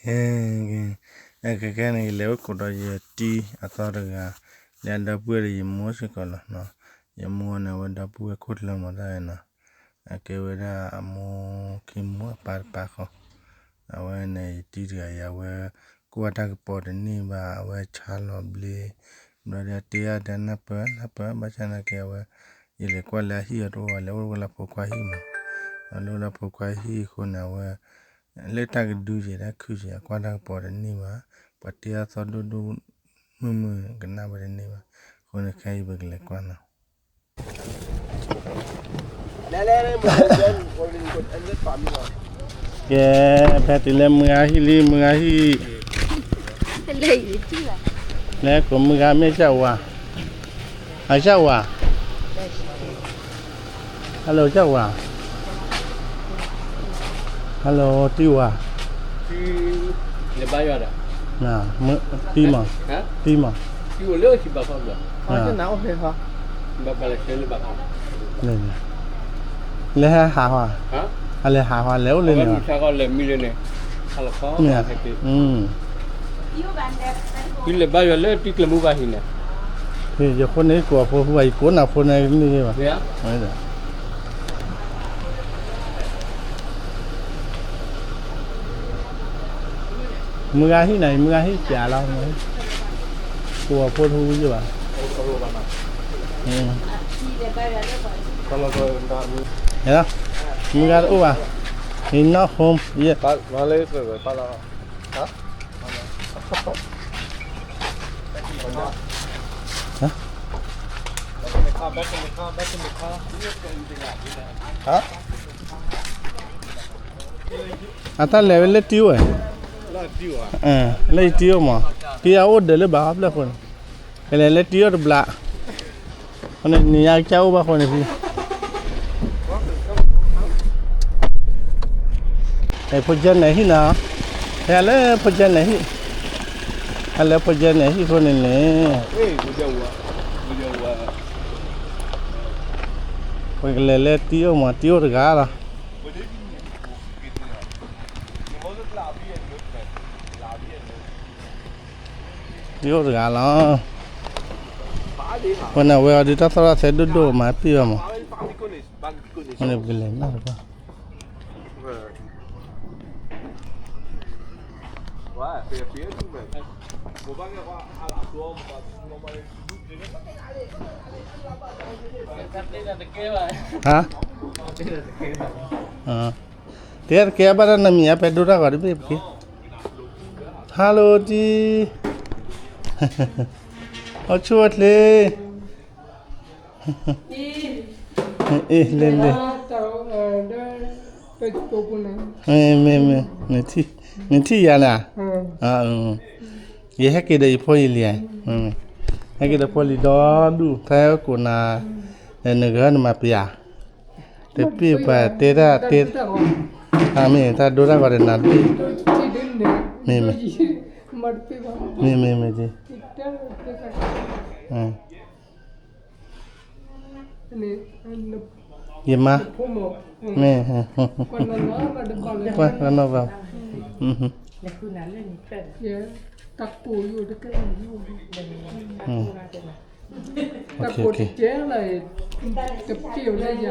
ကဲ, ကဲ, ခဲခဲန့ၣ် ယလဲၤအိၣ်ခိးဒီးယတံၤအသီတဂၤ, လၢအဒီပုၢ်ဝဲၢ်ဒီးယမိၢ်စ့ၢ်ကီးလီၤ. ယမိၢ်န့ၣ် အဝဲဒီပုၢ်ဝဲၢ်ခိၣ်ကျၢၢ်မၤတၢ်နီၤ, အကဲဝဲဒၣ်အမိၢ်ခံမိၢ်အပၢ်တပၢ်ဃီ, အဝဲန့ၣ် ယတံၤတဂၤအံၤ အဝဲကိၢ်ဘၣ်တၢ်ကပီၤတန့ၢ်ဘၣ်, အဝဲဆါလီၤဘျ့, ဘျီဒီးတ့အီၣ်ဒီးနၢ်ပၢၢ်နၢ်ပၢၢ် ဘၣ်ဆၣ်သနာ်က့ အဝဲ ယလဲၤကွၢ်လၢအဟံၣ်အတအိၣ်ဘၣ်, လဲၤအိၣ်ဝဲလၢဖိခွါဟံၣ်မး, အလဲၤအိၣ်လၢဖိခွါဟံၣ်အဃိန့ၣ် အဝဲ လၢတၢ်ကဒုယဲၢ်တၢ်ခုယဲၢ် အကွၢ်တၢ်ကပီၤတန့ၢ်ဘၣ်, ပှၤတ့အီၣ်သီဒိၣ်ဒိၣ်မုၢ်မုၢ်ကနၣ်ဝဲတန့ၢ်ဘၣ်, အဃိန့ၣ်ခဲအံၤပကလဲၤကွၢ်နီၤ. ကဲ, ဖဲတုၤလၢမုၢ်ဂၤဟံၣ်လံ, မုၢ်ဂၤဟံၣ်, လဲၤကိးမုၢ်ဂၤမ့ၢ်ကၠၢ်ဝါ, အကၠၢ်ဝါ, hello ကၠၢ်ဝါ, hello တံၢ်ဝါ, တံၢ်မး, တံၢ်မး, လဲၤဟးဟး, အလဲၤဟးဟး လဲၤအိၣ်လၢန့ၣ်, လဲၤဘါယွၤလၢတံၢ်ကျဲမုၢ်ဘၣ်ဟံၣ်န့ၣ်, ယဃိန့ၣ်ကိးအဖိဟူဘၣ် ယကိးနၤဖိန့ၣ်မ့ၢ်ဘၣ်. မုၢ်ဂၤဟံၣ်နၤ, မုၢ်ဂၤဟံၣ်စှၤလီၤ, ကိးအဖိတဟူယဘၣ်. မုၢ်ဂၤတအိၣ်ဘၣ်, he's not home yet. အတၢ်လဲၤဝဲလၢတံၢ်အိၣ်ဝဲ, လၢယတံၢ်အိၣ်မး, တံၢ်အအိၣ်ဒၢးလၢဘၣ်ဟီဖျၢၣ်အဃိန့ၣ်, ကလဲၤလၢတံၢ်အိၣ်တဘျီ, အဃိန့ၣ် နံၤညါကစၢ်အိၣ်ဘၣ်အဃိန့ၣ်ဖံ ဖိကၠဲနဲၣ်ဟံၣ်နီၤ, ဟဲလၢဖိကၠဲနဲၣ်ဟံၣ်, ဟဲလၢဖိကၠဲနဲၣ်ဟံၣ်အဃိန့ၣ်န့ၣ်, ပကလဲၤလၢတံၢ်အိၣ်မး, တံၢ်အိၣ်တဂၤလီၤ. တံၢ်အိၣ်တဂၤလီၤ. အဃိန့ၣ် အဝဲအီၤဒုးတၢ်သီၣ်တၢ်သဲဒိၣ်ဒိၣ်မး ပ့ၢ်ဘၣ်မး, အဃိန့ၣ်ပကလဲၤနၢ်တပှၢ်. ဟါ, တဲတကဲဘၣ်တၢ်နမံၤညါ ပဒိတၢ်ဂီၤတဘ့ၣ်ပက့ၤ, hello တံၢ်, အိၣ်ဆူၣ်အိၣ်ချ့, အ့ၣ် လဲၤလဲၤ, မ့ၢ် မ့ၢ် မ့ၢ်, နထံၣ်ယၤန့ၣ်, ယဟဲက့ၤဒီးယဖိယလံၤ, ဟဲက့ၤဒီးဖိလံၤဒီဒူၣ် ဖဲကိးနၤ, နဂၤနမၤပယၤ, တပ့ၢ်ပှၤတဲတၢ်တဲ, အမ့ၢ်တၢ်ဒိတၢ်ဂီၤဒီးနၤတဘ့ၣ်, မ့ၢ် မ့ၢ်, မ့ၢ် မ့ၢ်, မ့ၢ်, မ့ၢ်, ယမါ, မ့ၢ်, ကွၢ်နီၣ်ဘၣ်, တၢ်ကိးယိၣ်တကဲ, တၢ်ကိးတကဲလၢ, တပ့ၢ်ဝဲဒၣ်ယၤ,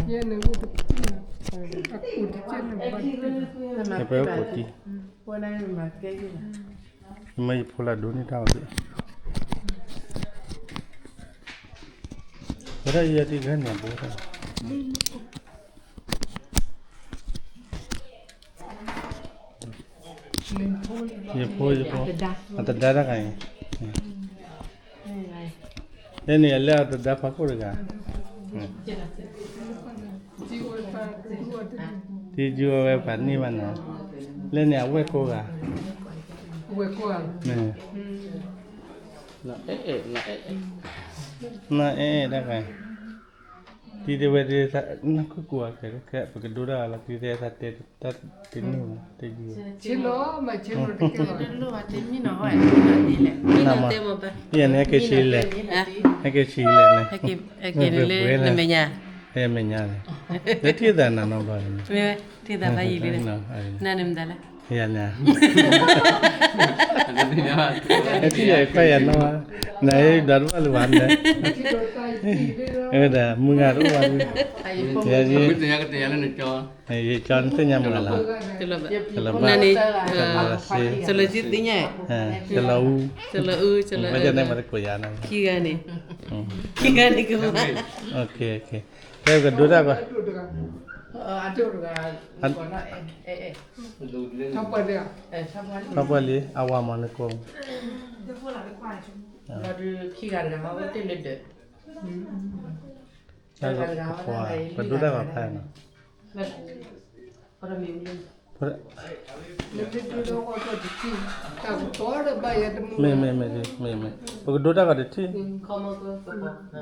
ယဲန့ၣ်အိၣ်တပ့ၢ်, တၢ်ကိးတကဲန့ၣ်ဘၣ်, ပကိးတံၢ်, ယမ့ၢ်ယဖိလၢဒိးန့ၢ်တၢ်အီၤသ့, ဝဲဒၣ်ယဲတံၢ်ဂၤန့ၣ်ဘိ, ယဖိ ယဖိ, အတဒါတၢ်ဂၤအံၤ, လၢန့ၣ်အလၢအတဒါဖးခိၣ်တဂၤ, တံၢ်ကၠူဝဲပှၤန့ၢ်ဘၣ်နၤ, လၢန့ၣ်အဝဲၢ်ကိးဂၤ, နီၢ်အဲၣ်အဲၣ်တၢ်ဂၤ, တံၢ်တဲဝဲ, နၢ်ခိၣ်ကိးဂၤ, ပကဒိတၢ်ဂၤလီၤ, တံၢ်တဲသးတဲတၢ်တန့ၢ်, တယံၤ, ဆ့လီၤ, မ့ၢ်ဆ့လီၤတကဲလီၤ, မ့ၢ်နီၤတဲမ့ၢ်ဘၣ်, ယဲန့ၣ်ဟဲက့ၤဆံးလဲၣ်, ဟဲက့ၤဆံးလဲၣ်, ဟဲက့ၤလၢနမဲာ်ညါ, ဟဲမဲာ်ညါန့ၣ်, လၢထံၣ်သးနၤနီတဘျီ, မ့ၢ်ဝဲထံၣ်သးဖးယံာ်လံ, နၤန့ၣ်မတၤလဲၣ် ယၤန့ၣ်, ထံၣ်ယၤခွဲးယၤနီၢ်ဝဲ, နဒွးတဘၣ်လၢၤဘၣ်န့ၣ်, ဒီးမုၢ်ဂၤတအိၣ်ဘၣ်, ယကၠီနသ့ၣ်ညါမုၢ်ဂၤလီၤ, ကလီၤဘၣ်, ကလီၤသ့, ကလီၤအူ, ဘၣ်ကန့ၣ်မၤသကိးယၤန့ၣ်, ခံဂၤန့ၣ်, ခံဂၤန့ၣ်ကမၤ, ဖဲပကဒိတၢ်ဂီၤ ထီၣ်ပှဲၤလံ, အဝၤမၤနကိး, ပဒိတၢ်ဂီၤဖဲနီၤ, မ့ၢ်, မ့ၢ်, မ့ၢ်, ပကဒိတၢ်ဂီၤတထံၣ်,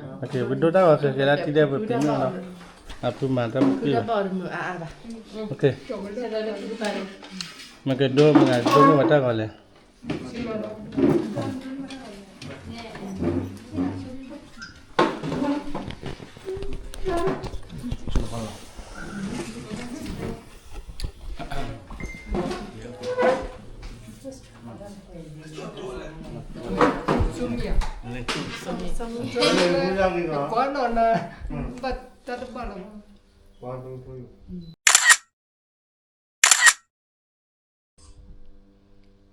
ပကဒိတၢ်ဂီၤဃဲၤဃဲၤလၢထံၣ်ဒီးပပံၤမ့ၢ်နီၤ, အဖုမၤတၢ်ပပံၤဘၣ်, မ့ၢ်ကဒိမ့ၢ်ဂ့ၤဒိမ့ၢ်ဝဲတၢ်ဂီၤလဲၣ်.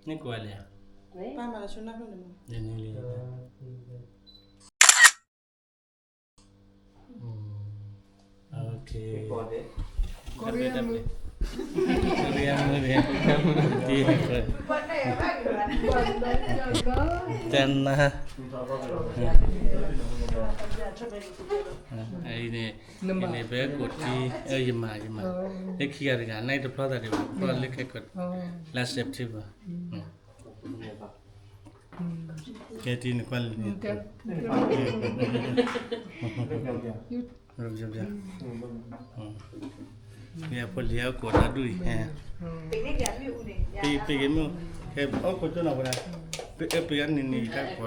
နကွၢ်လဲၣ်, ပၢ်မၤလၢဆူနၢ်ဖျၢၣ်န့ၣ်မး, ယန့ၣ်လံ, တၢ်မုၢ်, တၢ်မုၢ်, တၢ်နါ, အံၤန့ၣ်, အံၤန့ၣ် ပကိးတံၢ်, ယမၤ, ယမၤ, လၢခံဂၤတဂၤ နတဖျီသးဒံးဘၣ်, ဖျီလၢခဲကိး, လၢ September, ကဲတံၢ်နကွၢ်လံန့ၣ်, ယဖိလံၤဟဲကိးတၢ်ဒူၣ်အံၤ, ပ့ၤက့ၤမ့ၢ်, ဟဲအိၣ်ခိးကၠိနီၤဝဲဒၣ်, ပ့ၤက့ၤမ့ၢ်ဟဲ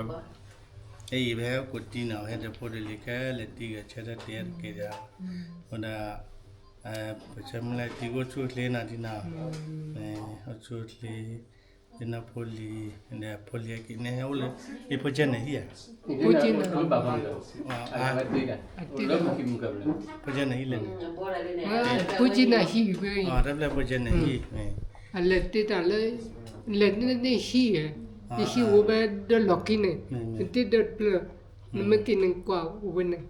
အိၣ်ခိးကၠိနီၤဝဲဒၣ်, အံၤပဟဲအိၣ်ခိးတံၢ်နီၤ, ဟဲဒီးဖိတလံၤခဲလၢာ်တံၢ်ဂဲၤဆၢထၢၣ်တ့တက့ၢ်ဒီး, ဝဲဒၣ်, ပဆၢမုၢ်လၢ်တံၢ်အိၣ်ဆူၣ်အိၣ်ချ့နီၤတံၢ်နီၤ, အိၣ်ဆူၣ်အိၣ်ချ့, ယနီၢ်ဖိလံၤ, ဒီးဖိလံၤက့ၤန့ၣ်ဟဲအိၣ်လၢ, ယဖိကဲန့ၣ်ဟံၣ်ဧါ, ဖိကဲန့ၣ်, ဖိကဲန့ၣ်ဟံၣ်လဲၣ်န့ၣ်, ဖိကဲန့ၣ်ဟံၣ်, တၢ်ဖျဲၣ်ဖိကဲန့ၣ်ဟံၣ်, အလဲၤတ့တၢ်လၢ, လဲၤန့ၣ်ဟံၣ်ဧါ, ယဟံၣ်အိၣ်ဝဲဒီးလီၢ်ခံန့ၣ်, နတ့ဒီးတဖျၢၣ်, နမ့ၢ်က့ၤနကွၢ်အိၣ်ဝဲန့ၣ်,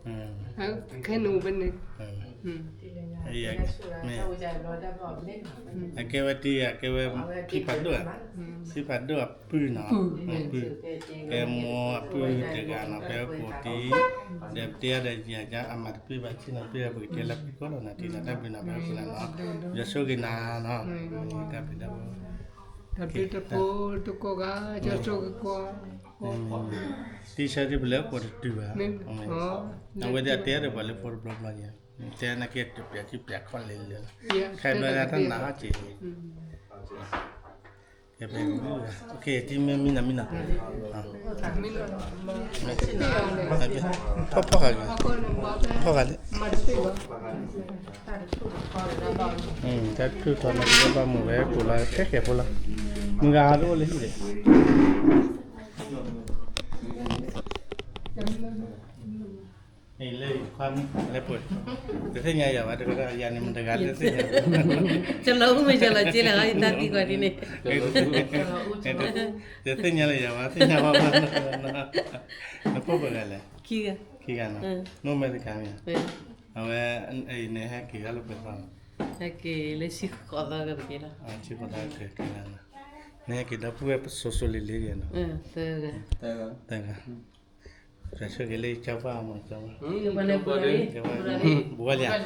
ခဲန့ၣ်အိၣ်ဝဲန့ၣ်, မ့ၢ်, အကဲဝဲတံၢ်, အကဲဝဲဖံဖးဒိၣ်ဧါ, ဖံဖးဒိၣ်အပုၢ်နီၤ, ပုၢ်, ကဲမိၢ်အပုၢ်တဂၤနီၤ, ဖဲအိၣ်ခိးတံၢ်, ဒီးပတဲအီၤဒီးယၤ အမၤတပ့ၢ်ဘၣ်ဆ့ၣ်နီၤ, ပ့ၢ်ဘၣ်ပကတဲလၢပကီၢ်လီၤနီၤ, တံၢ်နၤတၢ်ဘျုးနီၤ, ဖဲအိၣ်ခိးနၤနီၤ, ယဆိၣ်ဂ့ၤနၤနီၤ, တၢ်ဘျုးတၢ်ဖှိၣ်, တၢ်ဘျုးတၢ်ဖှိၣ်တကိးဂၤ, ယဆိၣ်ဂ့ၤကွၢ် တံၢ်ဆၢဒ်ပလဲၤအိၣ်ခိးတတုၤဘၣ်, အဝဲသ့ၣ်အတဲဒီးပှၤလၢဖိတဘျီဘျီယဲ, တဲနာ်က့တပျးခံပျးခီၣ်လဲၤလဲၤလီၤ, ခဲဘျီဒၣ်တၢ်နးအီၣ်က့ၤ, ကဲဖဲ, တံၢ်မ့ၢ်မံနီၤမံနီၤ, ဖီၣ်ဖီၣ်ဃာ်က့ၤ, ဖီၣ်ဃာ်လံ, တၢ်ထူၣ်ထီၣ်န့ၣ် ကဘၣ်မုာ်ဝဲကိးလီၤခဲကဲဖိလီၤ, မုၢ်ဂၤဟးတအိၣ်လၢဟံၣ်ဒီး လၢခွါမုၣ်လဲၣ်ပှဲၤ, တသ့ၣ်ညါယၤဘၣ်, တကဒၣ်ယၤန့ၣ် မတဂၤတသ့ၣ်ညါ, ကလီၤအူမ့ၢ်ကလီၤစ့လၢၤ ယတၢ်သံကွၢ်ဒ်န့ၣ်, တသ့ၣ်ညါလၢၤယၤဘၣ်, သ့ၣ်ညါဘၣ်ဘၣ်, နဖိပှဲၤဂၤလဲၣ်, ခံဂၤနီၤ, နအိၣ်မ့ၢ်တကးမ့ၢ်ဧါ, အဝဲ, နဟဲက့ၤဂၤလၢပှဲၤသီနီၤ, ဟဲက့ၤလၢဆံဃိးသီကပက့ၤလီၤ, ဆံဃိးသီကက့ၤလီၤ, နဟဲက့ၤဒီပုၢ်ဝဲၢ်စိၤစိၤလ့ၤလ့ၤနီၤ, သၢဂၤ ကဆၢက့ၤလၢကၠီပှၢ်မး, ဘူးဝဲလံဧါ, မ့ၢ်ဘူးဝဲ, ဒီး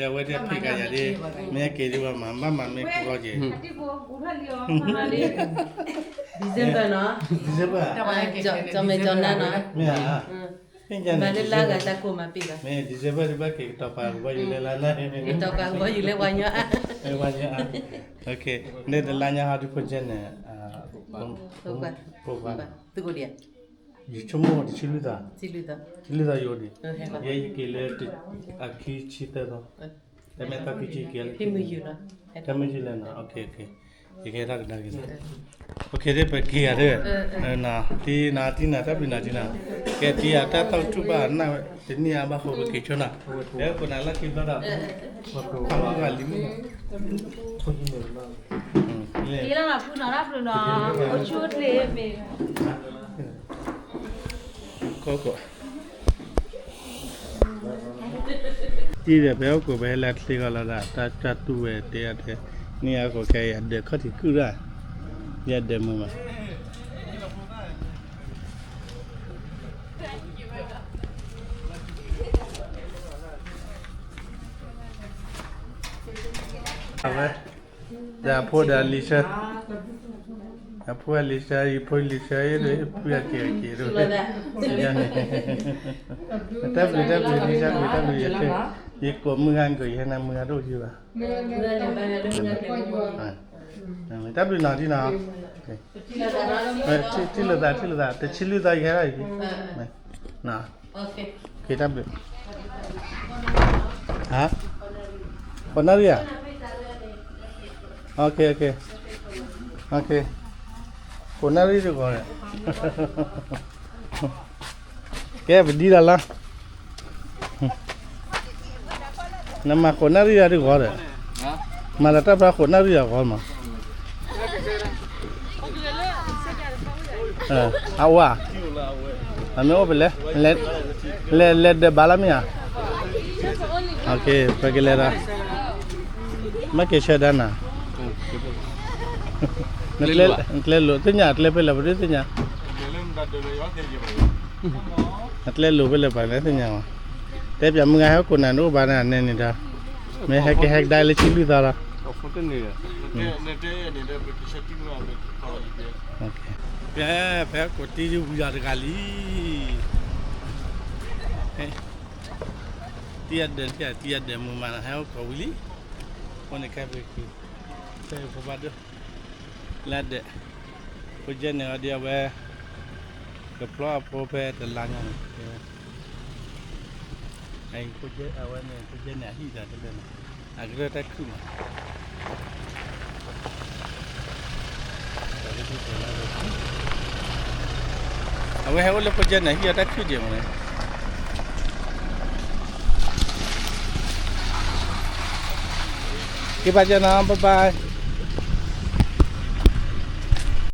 အဝဲဒၣ်ဖံးကၤယၤဒ်, မ့ၢ်ဟဲက့ၤဒ်ဝဲမၤဘၣ်မၤမ့ၢ်ကီက့ၤ, December နီၤ, December မ့ၢ်ဧါ, မ့ၢ်လၢလါဂၤတၢ်ကိးမၤပ့ၢ်ဘၣ်, မ့ၢ် December ဒ်ဘၣ်က့ၤကတီၤပာ်ကဘီယူၤလၢလါန့ၣ်, ကတီၤပာ်ကဘီယူၤလၢပှၤညီအါ, ပှၤညီအါ, နတလါညါဟီဒ်ဖိကဲန့ၣ် သုးခိၣ်ဒံးဧါ, ယဆိကမိၣ်တဆံလွံၢ်သီ, ဆံလွံၢ်သီယအိၣ်ဒံး, ယဲယက့ၤလၢ အခံဆံသၢသီ, တမ့ၢ်သီခံဆံက့ၤလၢ ဖဲမုၢ်ယုၢ်လီၤ, တမ့ၢ်ယုၢ်လၢနီၤ, ကဲကဲ, ယကဟဲထီၣ်ကဒါက့ၤ, ကဲသ့ၣ်ပက့ၤဂၤဒၣ်, တံနၤတံနၤ တၢ်ဘျုးနၤတံနၤ, ကဲတံယၤတၢ်သီၣ်ကထူၣ်ဘၣ်နၢ်ဝဲ, တနံၣ်အါဘၣ်ဃိပက့ၤဆိနီၤ, ကဲခိၣ်နၢ်လၢခံဘျီဒီး, ခီမီၢ်ဂၤလံမုၢ်, လီၤဖုနီၤတၢ်ဘျုးနီၤ, အိၣ်ဆူၣ်အိၣ်ချ့မ့ၢ် ကီၢ်ကီၢ် တံဒီး ဖဲဟီၣ်ခိၣ်ဖဲဟဲလၢချ့ဂီၤလီၤဒီး တၢ်တၢ်တူၢ်ဝဲတဲအီၤတဲ, န့ၢ်အီၤကိးခဲအံၤ အဒၢးခီၣ်ထံးကုၢ်ရၣ်, ယဒၢးမုာ်မး, အဝဲ ဒီးအဖိဒီးအလံၤဆၢ, အဖိအလံၤဆၢ ယဖိလံၤဆၢ ယဒိးဖုအက့ၤအက့ၤဒိၣ်, တၢ်ဘျုးတၢ်ဘျုး တၢ်ဘျုးတၢ်ဘျုး, ယကိးမုၢ်ဂၤ ယဟဲနၤမုၢ်ဂၤဒိၣ်ယုၤဘၣ်, တၢ်ဘျုးနီၤတံနီၤ, ထံၣ်လိာ်သး ထံၣ်လိာ်သး တဆံလွံၢ်သီယဟဲလီၤ, တၢ်ဘျုး, ဟါ, ခိၣ်နၣ်ရံၣ်ဧါ, ခိၣ်နၣ်ရံၣ်တဂီၤဒီး, ကဲပဒံလီၤလီၤ, နမၤခိၣ်နၣ်ရံၣ်ဒီးတဂီၤဒီး, မၤလၢတၢ်ဖျါခိၣ်နၣ်ရံၣ်ဒီးဂီၤမး အအိၣ်ဧါ, အမ့ၢ်အိၣ်ဖဲလဲၣ်, လဲၤဒၢးဘၣ်လီၤမ့ၢ်ဧါ, ပကလဲၤဒီး, မ့ၢ်က့ၤဆၢဒၣ်နၤ, နကျဲလိာ်သ့ၣ်ညါ အကျဲဖဲလဲၣ် ပဒုးသ့ၣ်ညါ, အကျဲလိာ်ဖဲလဲၣ်ပှၤလၢသ့ၣ်ညါမး, တဲပၠးမုၢ်ဂၤဟဲခိၣ်နၢ်နအိၣ်ဘၣ်န့ၣ် အနဲန့ၣ်ဒီး, မ့ၢ်ဟဲကဟဲကဒါလၢဆံလွံၢ်သီလီၤ ဖဲ ဖဲကိးတံၢ်ယဝံၤဒီးတဂၤလံ, တံၤအဒၢး တံၤအဒၢးမုာ်မး ဟဲအိၣ်ကိးဝံၤလံ, အဃိန့ၣ်ခဲပက့ၤ, ဖဲဖိဘၣ်ဒိၣ်, လၢဒၢး, ဖိကဲန့ၣ်အီၤဒ်အဝဲ, ကဖျီအဖိဖဲတလါညါန့ၣ် အဝဲန့ၣ် ဖိကဲန့ၣ် အဟံၣ်ဒီးတလၢန့ၣ်, အကရၢၢ်တၢ်ခုၣ်မး, အဝဲဟဲအိၣ်လၢဖိကဲန့ၣ် အဟံၣ်အတၢ်ခုၣ်ဒံးမးန့ၣ်, က့ၤဘၣ်ကဲနီၤ bye bye.